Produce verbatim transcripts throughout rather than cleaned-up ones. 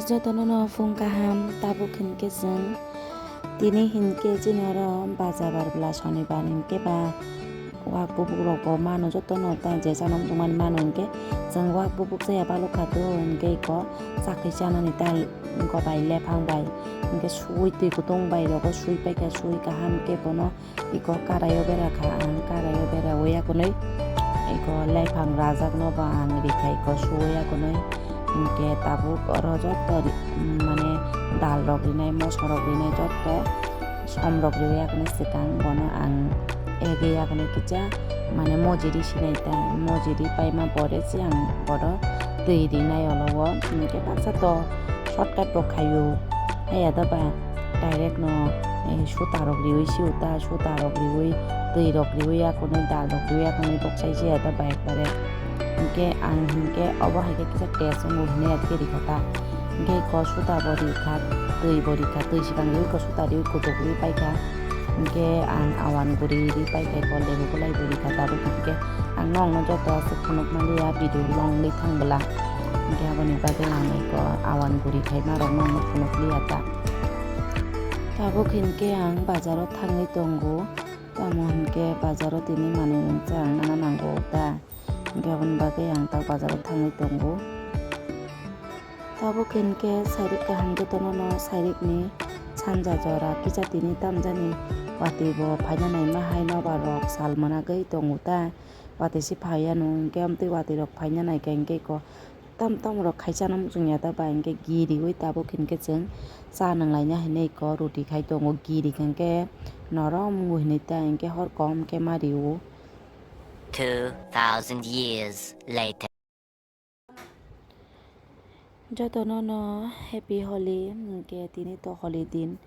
Jotono no phung kaham, tabuk hinkhe chwng tini hinkhe chini oro bazabar bla sonibar hinkhe ba wak bubuk rok bo mano jotono ta je chana muchungmani mano hinkhe chwng wak bubuk chaya balok kha to hinkhe iko chakri chanani ta iko bai lephang bai hinkhe sui twi kutung bai rogo sui paikha sui kaham khe bono Iko karaio bera kha ang, karaio bera oya kunui. Iko lephang rajak no ba ang rikha iko suoya kunui. Hinkhe tabuk oro jotto ri-, mane dal rok rinai, moso rok rinai jotto som rok riya kunui swkang bono ang ege ya kunui kicha mane mojiri sinai ta, mojiri paima pore se ang bono twi rinai olo o. Hinkhe baksa to shortcut bo khaio. Haya da ba direct no, eh, suta rok riui si uta, suta rok riui, twi rok riui, akonoi dal rok riui, akonoi boksai se ya da ba ekbare. Hinkhe ang hinkhe obo hai khe kisa test wngo hinui ya khe rikha ta. Hinkhe ko suta bo rikha, twi bo rikha, twi swkang riui ko suta riui kutuk riui paikha. Hinkhe ang awan guri ri paikha ko lebu bolai bo rikha tabuk hinkhe ang nokno joto aswk phunuk manliya video long li thang bwla. Hinkhe aboni bagwi ang eko awan guri khaima rok nokno phunuk liya ta. Tabuk hinkhe ang bazaro thangwi tongo, tamo hinkhe bazaro tini manwi mungsa ang nana nango ta. Hinkhe aboni bagwi ang ta bazaro thangwi tongo. Tabuk hinkhe sairik kaham jotono no sairikni sanja jora kisa tini tamjani watwi bo phaina naima hai nobar rok sal mwnagwi tongo ta. Watwi se phaiya no hinkhe amtwi watwi rok phaina naikha hinkhe iko tam tam rok khaisa no muchungya ta ba hinkhe giriui tabuk hinkhe chwng cha nanglaina hinwi iko roti khai tongo giri hinkhe norom wngwi hinwi ta hinkhe hor kom khe ma rio. Two thousand years later. Jotono no happy Holi, hinkhe tini to Holi din,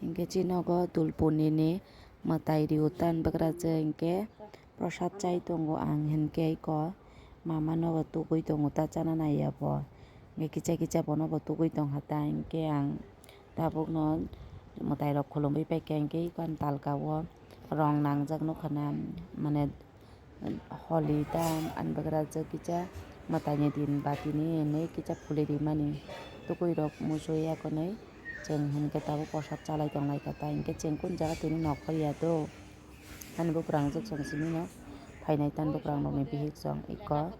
hinkhe chini nogo dul punini mwtai rio tan bwkrajwk hinkhe prosad chai tongo ang hinkhe iko mama nobo tugui tongo ta chana naiya bo, hinkhe kicha kicha bono bo tugui tongkha ta hinkhe ang tabukno mwtai rok khulumui paikha hinkhe iko ani talka o rong nangjak nukha na mane. Holi ta ani bwkrajwk kisa mwtaini din batini hinwi kisa phuli rimani tukuirok muchungya kunui chwng hinkhe tabuk prosad chalai tonglaikha ta hinkhe chwng kunu jaga tini nokphor ya do ani bwkrangjwk chwng simino phainai ta ani bwkrangrokni bihik chwng iko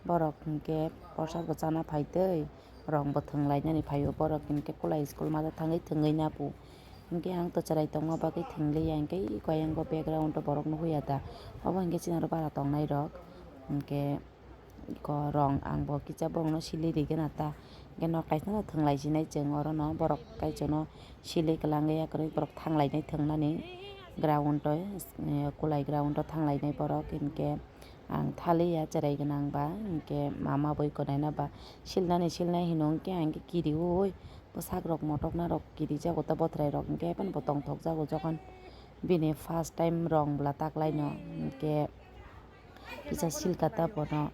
borok hinkhe prosad bo chana phaitwi. Rong bo thwnglainani phaio borok hinkhe kulai school mada thangwi thwngwi napu. Hinkhe ang to chwrai tongma bagwi thwngliya hinkhe iko ayang o background o borok nukhuya ta. Obo hinkhe chini oro bara tongnairok hinkhe iko rong ang bo kisa borokno sili rigena ta. Hinkhe nok kaisa no thwnglai sinai chwng orono borok kaichano sili kwlangwi yakarwi borok thanglainai thwngnani ground o, eh, kulai ground o thanglainai borok hinkhe. Ang thaliya cherai gwnang ba, hinkhe mama boi konaina ba silnani silnai hino hinkhe ang khe kiriui bwsak rok motokna rok kirijago ta bothrai rok hinkhe phano bo tongthok jago jokhon bini first time rong bwla taklaino hinkhe kisa silka ta bono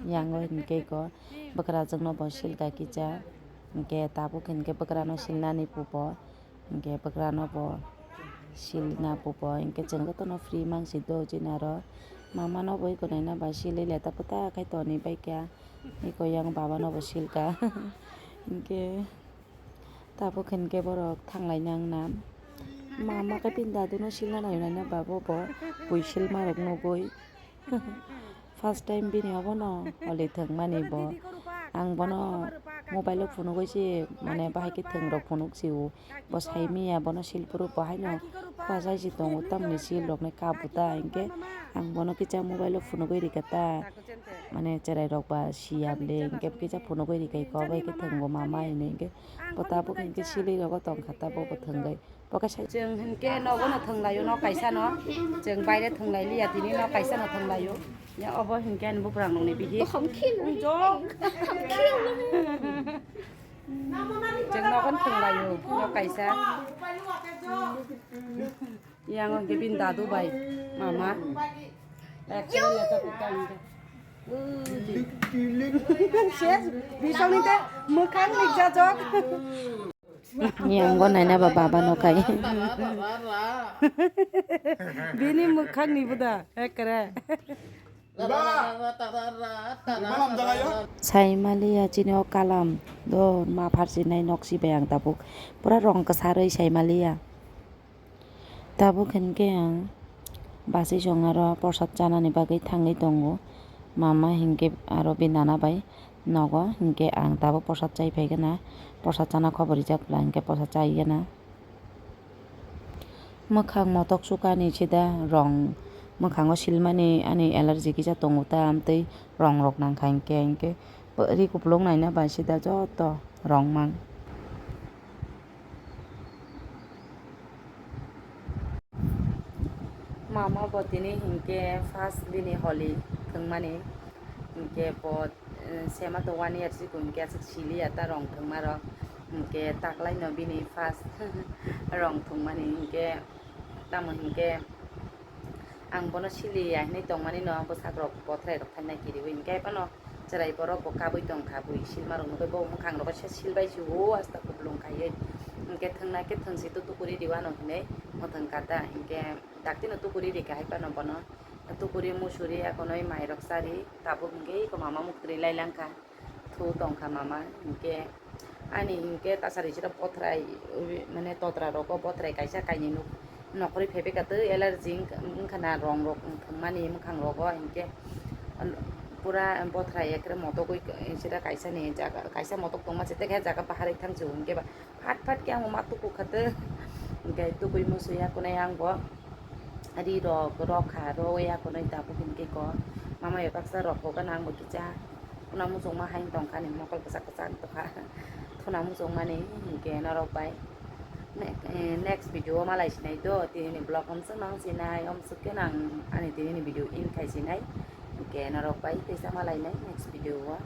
yango hinkhe iko bwkrajwkno bo silka kisa hinkhe tabuk hinkhe bwkrano silnani pubo. Hinkhe bwkrano bo silna pubo hinkhe chwng jotono free mangsi do chini aro mama no bo iko naina ba sili le ta kwta khai toni baikha iko yang baba no bo silka hinkhe tabuk hinkhe borok thanglai nang na mama khe bini dadu no silna nai nai na babo bo bui silma rok nugui. First time bini obono holi thwngmani bo. Ang bono mobile o phunugwi se mane bahai khe thwng rok phunuk sio. Bo sai manya bono sil phuru bo haino kwchai se tongo tamni sil rokni cup bo ta hinkhe ang bono kisa mobile o phunugwi rikha ta. Mane cherai rok ba siya bwle hinkhe kisa phunugwi rikha iko bai khe thwngo mama hinwi hinkhe bo tabuk hinkhe silwi rogo tongkha ta bo bo thwngwi. Bo khe sai chwng hinkhe nogo no thwnglaio, nok kaisa no. Chwng baire thwnglai liya tini, nok kaisa no thwnglaio. Ya obo hinkhe ani buprang nokni bihik. Jok. Chwng nogo no thwnglaio, nok kaisa. Yang hinkhe bini dadu bai mama. Ekhe leta pita hinkhe. Ses, bisongni te mwkhang nikjajok. Yang bo naina ba baba no kai. Bini mwkhang ni buda ekre. Saimaliya chini o kalam do ma pharsinai nok si bai ang tabuk pura rong kwsarwi saimaliya. Tabuk hinkhe ang basi song aro porsad chanani bagwi thangwi tongo. Mama hinkhe aro bini nana bai nogo, hinkhe ang tabuk porsad chai phaikhe na, porsad chana khobor rijak bwla hinkhe porsad chai gana. Mwkhang motok sukani sida rong mwkhango silmani ani allergy kisa tongo ta, amtwi rong rok nangkha hinkhe, hinkhe ri kupulung naina bai sida joto rong mang. Mama bo tini hinkhe first bini holi thwngmani, hinkhe bo, eh, sema to one year sikon hinkhe aswk siliya ta rong thwngmarok, hinkhe taklaino bini first rong thwngmani hinkhe, tamo hinkhe ang bono siliya hinwi tongmani no bwsakrok bothrai rok thainai kiriwi hinkhe phano. Chwrai borok bo kabui tongkha, bui silmarok nugui bo mwkhang rogo se silbai si o asta kupulung khaiwi. Hinkhe thwngna khe thwngsi tu tukuri riwano hinwi mwthangkha ta. Hinkhe daktino tukuri rikha hai phano bono. Tukuri musuri akonoi mairok chari tabuk hinkhe iko mama muktwi lai langkha. Thu tongkha mama hinkhe. Ani hinkhe tasari sira bothrai, mane totra rogo bothrai kaisa kainwi nuk-, nokhorwi phebeka twi allergy wng-, wngkha na rong rok thwngmani mwkhang rogo hinkhe pura bothrai ekre motogwi sira kaisa ni jaga, kaisa motok tongma se tekhe jaga baharwi thangsu hinkhe ba phat phat khe ang ma tuku kha twi hinkhe tukui musuya kunai ang bo ri rok rokha roya kunai tabuk hinkhe ko mama bai baksa rok kok gana ang bo kisa. Khuna muchungma hai tongkha ni mokol kwchak kwchak tongkha. Khuna muchungmani hinkhe norok bai ne-, eh, next video o malai sinai do, tini ni vlog omswk nang sinai, omswk khe nang ani tini ni video in khai sinai. Hinkhe norok bai teisa malai nai next video o.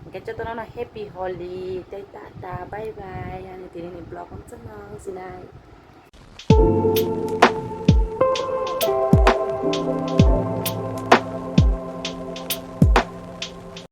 Hinkhe jotono no happy Holi tei tata bye bye, ani tini ni vlog omswk nang sinai.